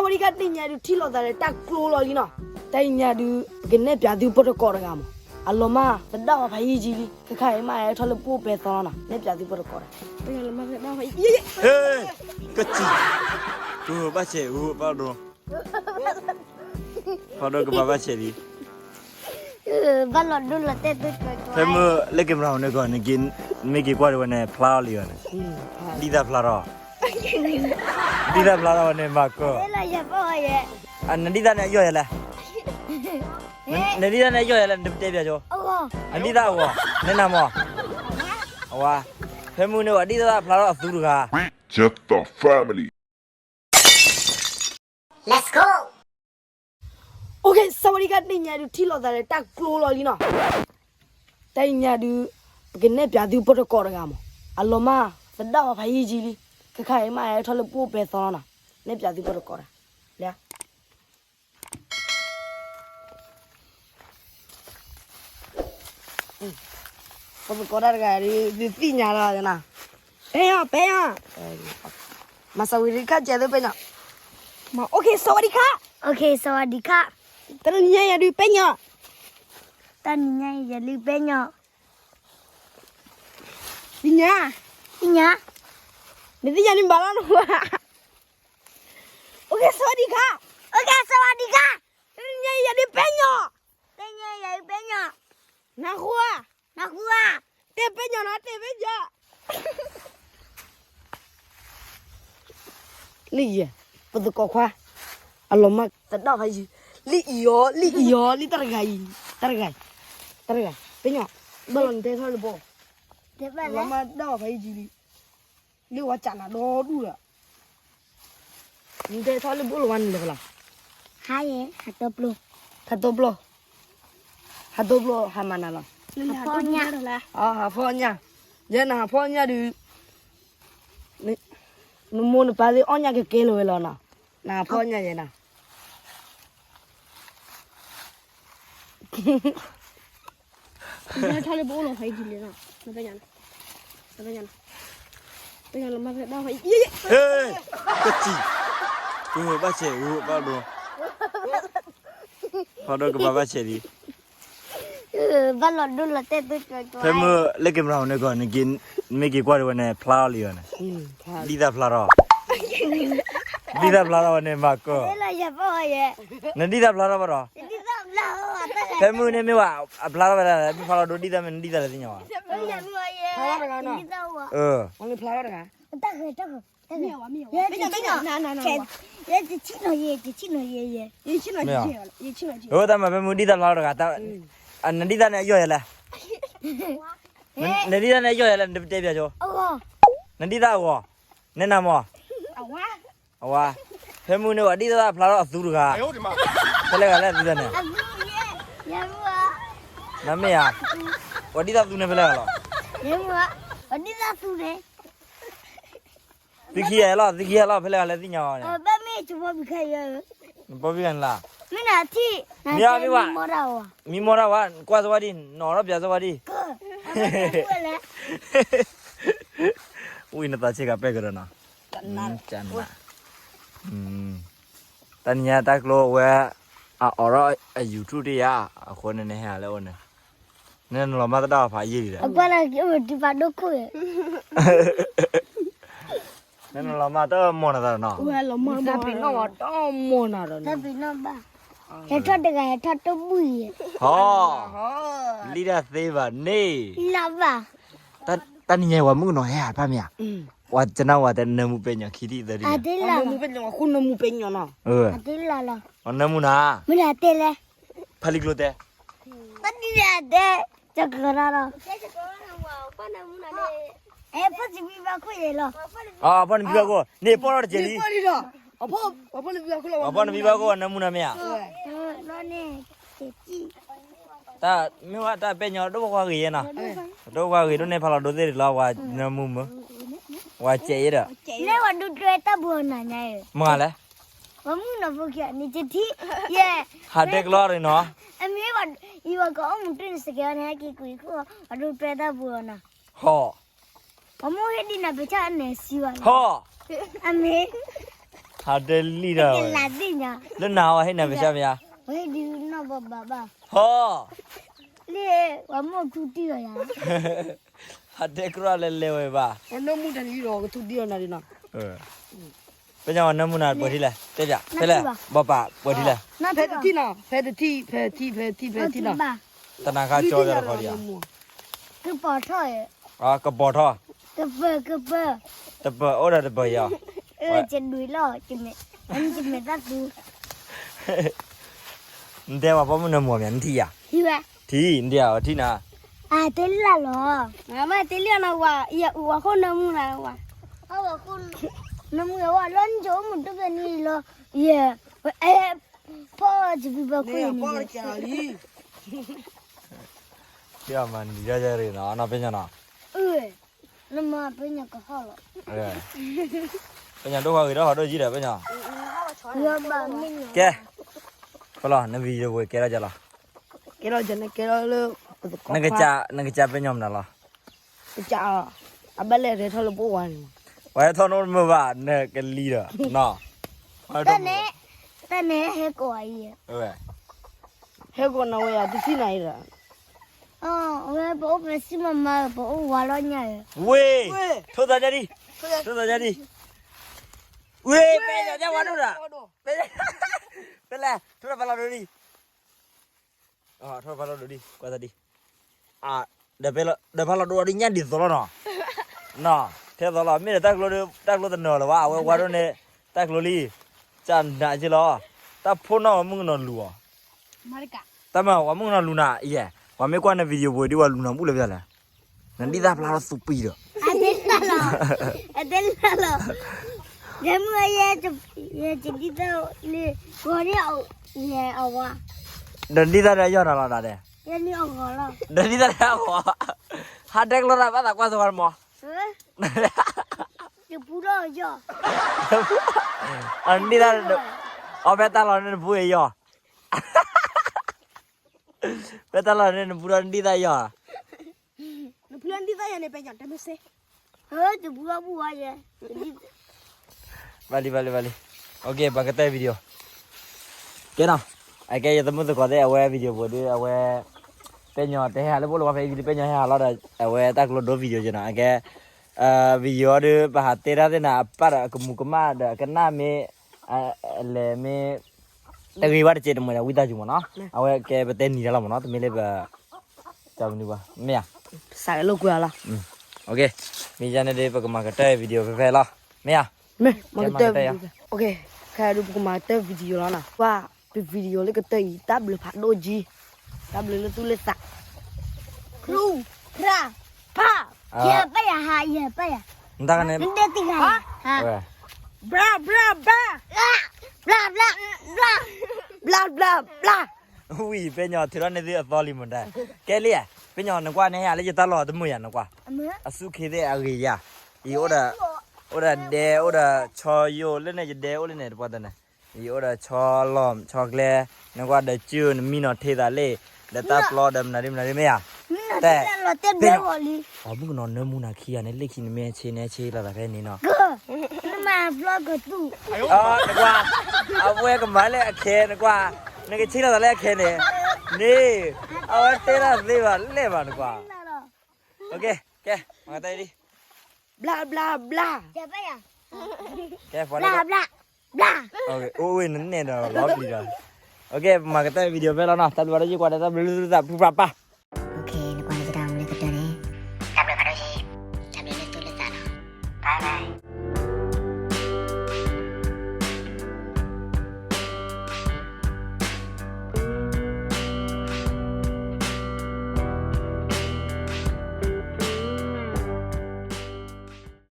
ဝဲဒ်ခါတနံၤညါဒုး ထံၣ်လိာ်သးဒီးတၢ်ကျိလီၤလံနီၤ. တနံၤညါဒုး ပကနဲၣ်ပၠးသုပတကိးတဂၤမး. အလီၤမၢ်သဒၣ်ဝဲဖးယံာ်ကံလံ. ခဲခါအံၤမး ဟဲထီၣ်လၢပအိၣ်ပဲသီလီၤနီၤ. နဲၣ်ပၠးသုပတကိးတဂၤ. ဟ့ၣ်, ကစံၣ်, ကဘၣ်ဆဲး, ဖးဒိၣ်ကဘၣ်ဘၣ်ဆဲးလံ. ဘၣ်လီၤဒိလီၤတဲာ်သု, ဖဲမုၢ်လၢကင်မရၤန့ၣ်ကီး နမ့ၢ်က့ၤကွၢ်ဒံးဝဲန့ၣ် ဖျါအီၤလံအီၤန့ၣ်, ဒ်သၣ်ဖျါထီၣ်, ဒ်သၣ်ဖျါထီၣ်ဝဲန့ၣ် မၤကီၢ်, နဒ်သၣ်န့ၣ်အယီၢ်ယဲလဲၣ်, နဒ်သၣ်န့ၣ်အယီၢ်ယဲလဲၣ် နတတဲပၠးကၠိ, အဒ်သၣ်အဂီၤ, နဲနၤမီၤ, အဝါ, ဖဲမုၢ်န့ၣ်ဝဲဒ်သၣ်ဖျါထီၣ်အသူတဂၤ. အိၣ်ခ့ စဝၤဒံခါ တနံၤညါဒုး ထံၣ်လိာ်သးဒီးတၢ်ကျိလီၤလံနီၤ. တနံၤညါဒုး ပကနဲၣ်ပၠးသုပတကိးတဂၤမး. အလီၤမၢ်သဒၣ်ဝဲဖးယံာ်ကံလံ. ခဲခါအံၤမး ဟဲထီၣ်လၢပအိၣ်ပဲသီလီၤနီၤ. နဲၣ်ပၠးသုပတကိးတဂၤ, လၢ ပတကိးတၢ်တဂၤဒုး သုသ့ၣ်ညါလီၤနီၤ. ပဲညီ, ပဲညီ, မၤစဝၤဒံခါ ကဲသုပဲညီ, အိၣ်ခ့ စဝၤဒံခါ, အိၣ်ခ့ စဝၤဒံခါ, တနံၤညါယၤဒုးပဲညီ, တနံၤညါယၤဒုးပဲညီ, သ့ၣ်ညါ, သ့ၣ်ညါ, နသ့ၣ်ညါန့ၣ်ဘၣ်လီၤနီၤ. အိၣ်ခ့ စဝၤဒံခါ, အိၣ်ခ့ စဝၤဒံခါ, တနံၤညါယၤဒုးပဲညီ, တနံၤညါယၤဒုးပဲညီ, နၢ်ဟူဧါ, နၢ်ဟူဧါ, တဲပဲညီနီၤ တဲပဲညီ. လံယဲ, ပသကိးခွါ, အလီၤမၢ်သဒၣ်ဖးယံာ်, လံအံၤအီၤ, လံအံၤအီၤ, လံတၢ်တဂၤအံၤ, တၢ်တဂၤ, တၢ်တဂၤ, ပဲညီ, ဘၣ်လီၤနတဲထီၣ်လၢဘိ, လီၤမၢ်သဒၣ်ဖးယံာ်လံ. လၢဝဲကနၤဒီဒူၣ်ဒီး, နတဲထီၣ်လၢဘိလီၤဝဲန့ၣ်လၢပလီၤ, ဟါယဲ, ဟးတိပျိ, ဟးတိပျိ, ဟးတိပျိဟးမၤနၤလီၤ, ဟးဖီညၣ်, ဟးဖီညၣ်, ယဲနဟးဖီညၣ်ဒုး, နမိၢ်နပၢ်သ့ၣ်အီၣ်ညၣ်ကကဲလၢၤဝဲလီၤနီၤ, နဟးဖီညၣ်ယဲနီၤ. ထီၣ်လၢပအိၣ်လီၤဖးယံာ်လံနီၤ, နပဲညီ, နပဲညီ, ပဲညီလီၤမၢ်သဒၣ်ဖးယံာ်, ဟ့ၣ်, ကစံၣ်, ကဘၣ်ဆဲး, ဖးဒိၣ်, ဖးဒိၣ်ကဘၣ်ဘၣ်ဆဲးလံ. ဘၣ်လီၤဒိလီၤတဲာ်သု, ဖဲမုၢ်လၢကင်မရၤန့ၣ်ကီး နမ့ၢ်က့ၤကွၢ်ဒံးဝဲန့ၣ် ဖျါအီၤလံအီၤန့ၣ်, ဒ်သၣ်ဖျါထီၣ်, ဒ်သၣ်ဖျါထီၣ်ဝဲန့ၣ် မၤကီၢ်, နဒ်သၣ်ဖျါထီၣ်ဘၣ်ဒီး, ဖဲမုၢ်န့ၣ်မ့ၢ်ဝဲ, အဖျါထီၣ်ဝဲဒၣ်လဲၣ်, မ့ၢ်ဖျါထီၣ်ဒိဒ်သၣ်မ့ၢ်နဒ်သၣ်လဲၣ်သ့ၣ်ညါဝဲ, ဖျါထီၣ်တဂၤနီၤ, ဖျါထီၣ်တဂၤ, ယဲယဲ, အဝဲတၢ်မၤဖဲမုၢ်ဒ်သၣ်ဖျါထီၣ်တဂၤ, နဒ်သၣ်န့ၣ်အယီၢ်ယဲလဲၣ်, နဒ်သၣ်န့ၣ်အယီၢ်ယဲလဲၣ် နတတဲပၠးကၠိ, နဒ်သၣ်အဂီၤ, နဲနၤမီၤ, အဝါ, ဖဲမုၢ်န့ၣ်ဝဲဒ်သၣ်ဖျါထီၣ်အသူတဂၤ, ဖဲလဲၣ်ဂၤလဲၣ်သုသၣ်န့ၣ်, နမ့ၢ်ဧါ, ဝဲဒ်သၣ်သူန့ၣ်ဖဲလဲၣ်ဂၤလီၤ, သုခံဂၤလီၤ, သုခံဂၤလီၤ ဖဲလဲၣ်ဂၤလဲၣ်သ့ၣ်ညါအီၤန့ၣ်, နဘီဘံၣ်ဂၤန့ၣ်လီၤ, မ့ၢ်ဧါ, မံမီၢ်တၢ်ဝဲ, ကွၢ်စဝါဒံး, နအိးထီၣ်ပၠးစဝါဒံး, ဝံၤနသးဆ့ကၤပဲၢ်ကဒီးနီၤ, တနၤ, တနၤ, တနံၤညါတၢ်ကျိဝဲ, အအိးထီၣ်အ YouTube တယါ, အဃိန့ၣ် နဟဲဟးလၢအအိၣ်န့ၣ်, နနလီၤမၢ်သဒၣ်ဖးယံာ်လံဒီး, နနလီၤမၢ်တၢ်မိၢ်နသးနီၤ, တၢ်မိၢ်နၤဒီး, ဟဲထီၣ်တဂၤ ဟဲထီၣ်တဘူၣ်ယဲ, ဟီ, လံတၢ်သ့ဘၣ်န့ၣ်, လၢဘၣ်, တၢ်နံၤညါဝဲမုၣ်ကနီၤဟဲဟးတဖၣ်မ့ၢ်ဧါ, ဝဲကနၣ်ဝဲတဲနၢမူပဲညီခံထံၣ်သၢထံၣ်, နၢမူပဲညီနီၤ, နၢမူနၤ, မ့ၢ်တဲလဲၣ်, ဖးလံၤကျိတဲ, တဲ, အဖီနဘံဘၣ်ခိၣ်, န့ၣ်ပီၢ်ထီၣ်တကဲးလံ, အဖီနဘံဘၣ်ခိၣ် နၢမူနၤမ့ၢ်ဧါ, တၢ်မ့ၢ်ဝဲတၢ်ပဲညီဒိၣ်ပှၤဂ့ၤယဲနီၤ, ဒိၣ်ပှၤဂ့ၤဒိၣ်န့ၣ် ဖးလီၤဒိသ့ၣ်တလီၤ ပှၤနၢမူမၢ, ပှၤစဲးယဲဒီး, မၤလဲၣ်, ဟးတဲကလီၤရ့နီၤ, ဟီ, ဟီ, အမ့ၢ်, ဟးတဲလံဒီးဝဲ, လၢနၤအီၤဟ့ၣ်နၤမ့ၢ်ဆါမ့ၢ်ဧါ, ဟီ, ဟးတဲကြၢးလဲၤလဲၤဝဲဘၣ်, ပညါနၢမူနၤပှဲၤထံလဲၣ်, တဲပၠး ဖဲလဲၣ်, ဘီပာ်ပှဲၤထံလဲၣ်, ဖဲတထံၣ်နီၤ, ဖဲတထံၣ်, ဖဲတထံၣ်, ဖဲတထံၣ်, ဖဲတထံၣ်နီၤ, တနၤခါကၠီဒီးတခီဒံးဧါ, ကပီၤထီၣ်, ကပၢၤ, တပၢၤအိၣ်ဒီးတပၢၤယီၤ, နတဲပှၤပိာ်မုၣ်နၢမူမ့ၢ်နထံၣ်ယၤ, ထံၣ်, နတဲအီၤထံၣ်နၤ, တဲလၢလီၤ, တဲလၢနဝၤ, ယအူအီၣ်ခိၣ်နၢမူနၤဝၤ, နၢမူယၤဝၤလီၤ နကအိၣ်မူတဖျၢၣ်န့ၣ်လီၤ, ယဲ, ဖီ, ပှၤခိၣ်နၢမူယၤဝၤလီၤနကအိၣ်မူတဖျၢၣ်န့ၣ်လီၤ, ယဲ, မၤနံၤဒၣ်ယၤရ့ၣ်နီၤ နီၤ ပညါနီၤ, နမၤပညါကဟီၣ်လီၤ, ပညါဒိၣ်ဃီဂ့ၤဒီးဟီၣ်ဒိၣ်ယံၤဒီးပညါ, ကဲ, ဖဲလီၤ န video ဝဲကဲထီၣ်ကလီၤ, ကဲထီၣ်ကဲလီၤလၢ, နကစၢ်ပညါမနုၤလီၤ, ကစၢ်, အဘၣ်လဲၣ်ရဲထီၣ်လၢပအိၣ်ဝဲန့ၣ်, ပှၤဟဲထီၣ်နီတမုာ်ဘၣ် နကလံၤဒီး, တၢ်န့ၣ်, တၢ်န့ၣ်ဟဲကိးအံၤ, ဟဲကိးနၤဝဲယၤတသံနၤအံၤဒီး, အဝဲပအိၣ်ဖဲဆံမၤမၤ ပအိၣ်ဝါလီၤညါ, ဝ့ၢ်, ထိၣ်သးဒ်, ထိၣ်သးဒ်, ဝ့ၢ် ပဲယၤဒ်ဝါဒိၣ်ဒီး, ဖဲလဲၣ် ထိၣ်ဖးလီၤဒိၣ်ဒံး, ထိၣ်ဖးလီၤဒိၣ်ဒံး ကွၢ်သးဒ် ဒီးဖးလီၤဒိၣ်ဒ်ညၣ်ဒ်သိးလီၤနီၤ, နီၤ, ထဲသိးလီၤ မ့ၢ်ဒီးတၢ်ကျိဒ် တၢ်ကျိတနီၤလၢၤဘၣ် အဝဲဝါဒိၣ်န့ၣ်, တၢ်ကျိလံ, ကနးက့လီၤ, တၢ်ဖိနီၣ်ဝဲမုၣ်ကနီၤလူၤအီၤ, တၢ်မၤပှၤမုၣ်ကနီၤလူၤနၤ, ယဲ, ပှၤမ့ၢ်ကွၢ်န video ပူၤဒ်ဝဲလူၤနီၤဘူၣ်လၢပျၢ်လဲၣ်, နဒ်သၣ်ဖျါထီၣ်သူပံၤဒီး, အတဲလၢလီၤ, အတဲလၢလီၤ, ကဲမုၢ်, ယဲကဒ်သၣ်လၢ, ဂီၤန့ၣ်, ယဲအဝါ, ဒီးဒ်သၣ်ဒီးယီၢ်နၤလီၤဒၣ်ဒဲး, ယဲန့ၣ်အဂီၤလီၤ, ဒီးဒ်သၣ်ဒီးအဂီၤ, ဟးတဲကျိသးဘၣ်သးကွၢ်စဝါမး, တပူထီၣ်ယီၢ်, အဒ်သၣ်, အဖဲတၢ်လီၤန့ၣ်နပူယီၢ် ဖဲတၢ်လီၢ်န့ၣ် နပူထီၣ်နဒ်သၣ်ယီၢ်ဧါ, နပူထီၣ်နဒ်သၣ်ယီၢ်န့ၣ် ပဲညီၤတဲမ့ၢ်စ့, တပူထီၣ်ပူဝါယဲ, ဘၣ်လံ ဘၣ်လံ ဘၣ်လံ, ပကတဲ video, ကဲနီၤ, အကဲယသမုၣ်သကိးသ့ၣ် အဝဲ video ပူၤဒီး အဝဲ ပဲညီၤတဟဲဟးလၢပအိၣ်လၢၤဝဲဖဲအံၤ ပဲညီၤဟဲဟးလီၤဒီး အဝဲတၢ်ကျိဒိ video ကဲနီၤ, အကဲ video ဒီး ပဟးတဲတၢ်သ့ၣ်နၤ အပၢ်ဒီးအကမူၤကမၣ်ဒီးအကနၣ်မ့ၢ် အလဲၤမ့ၢ် တဂ့ၤဘၣ်တစဲးတမှဲၤဒီး ဝံသးစူၤမးနီၤ, အဝဲကဲပတဲနံၤတၢ်လီၤမးနီၤ, တမ့ၢ်လၢပ မ့ၢ်ဧါ, စးလိာ်ကွဲလီၤ, မ့ၢ်ယါန့ၣ်ဒီး ပကမၤကတၢၢ် video ဖဲဖဲလီၤ, မ့ၢ်ဧါ, မ့ၢ်မၤကတၢၢ်, ခဲအံၤဒီးပကမၤကတၢၢ် video လီၤနီၤ, ကွၢ် ပ video လၢကတၢၢ်အံၤ တၢ်ဘျုးဖးဒိၣ်ကံ, တၢ်ဘျုးလၢသူၣ်လၢသး ဖျူ ဖြၣ် ဖၣ် ယပၢ်ယၤဟး ယပၢ်ယၤ, နတၢ်ကန့ၣ် နတဲတံၢ်ဂၤယၤ, ဘျါ ဘျါ ဘျါ, ဘျါ ဘျါ ဘျါ, ဘျါ ဘျါ ဘျါ, ဝံၤ ပဲညီ ထုးထီၣ်န့ၢ်သုအသီလံမတၤ, ကဲလံဧါ, ပဲညီ နကွၢ်န့ၣ် ဟဲလၢယတၢ်လီၢ်တမုာ်ယၤ နကွၢ်, အဆူၣ်ခ့သ့ၣ်အဂ့ၤယၤ, အံၤအိၣ်ဒီး အိၣ်ဒီးဒဲ အိၣ်ဒီးဆီယိာ် လၢန့ၣ်ယဒဲအိၣ်လၢန့ၣ်တပှၢ်တန့ၣ် ယအိၣ်ဒီးဆီလီၢ်ဆီကျဲ, နကွၢ်ဒီးစု နမံနီၤထ့သးလ့ၣ်, ဒီးတၢ်ပျီဒီးမနုၤဒ်မနုၤဒ်မ့ၢ်ဧါ, တဲ, ပှၤမုၣ်ကနီၤနၢမူနၤခံဂၤန့ၣ် လ့ၣ်ခံနမ့ၢ်ဆ့န့ၣ်ဆ့လိာ်သးဖဲန့ၣ်နီၤ, နမၤပျီကသူၣ်, နကွၢ်, အဝဲကမၤလၢအခဲ နကွၢ်, နကဆ့လိာ်သးလၢအခဲန့ၣ်, န့ၣ်, အဝဲတဲတၢ်သ့ဘၣ်လဲၣ်ဘၣ်နကွၢ်, ကဲ, မၤတၢ်အံၤလံ ဘျါ ဘျါ ဘျါ, ကဲ, ဘျါ ဘျါ ဘျါ, အိၣ်ဝဲနနဲၣ်ဒီးလီၤပျံၤဒီး, ပမၤကတၢၢ် video ဖဲလီၤနီၤ, တၢ်ဘျုးဘၣ်ဒီးယကွၢ်ဒီး တၢ်ဘျုးလၢသုသးဖုပှၤပၢ်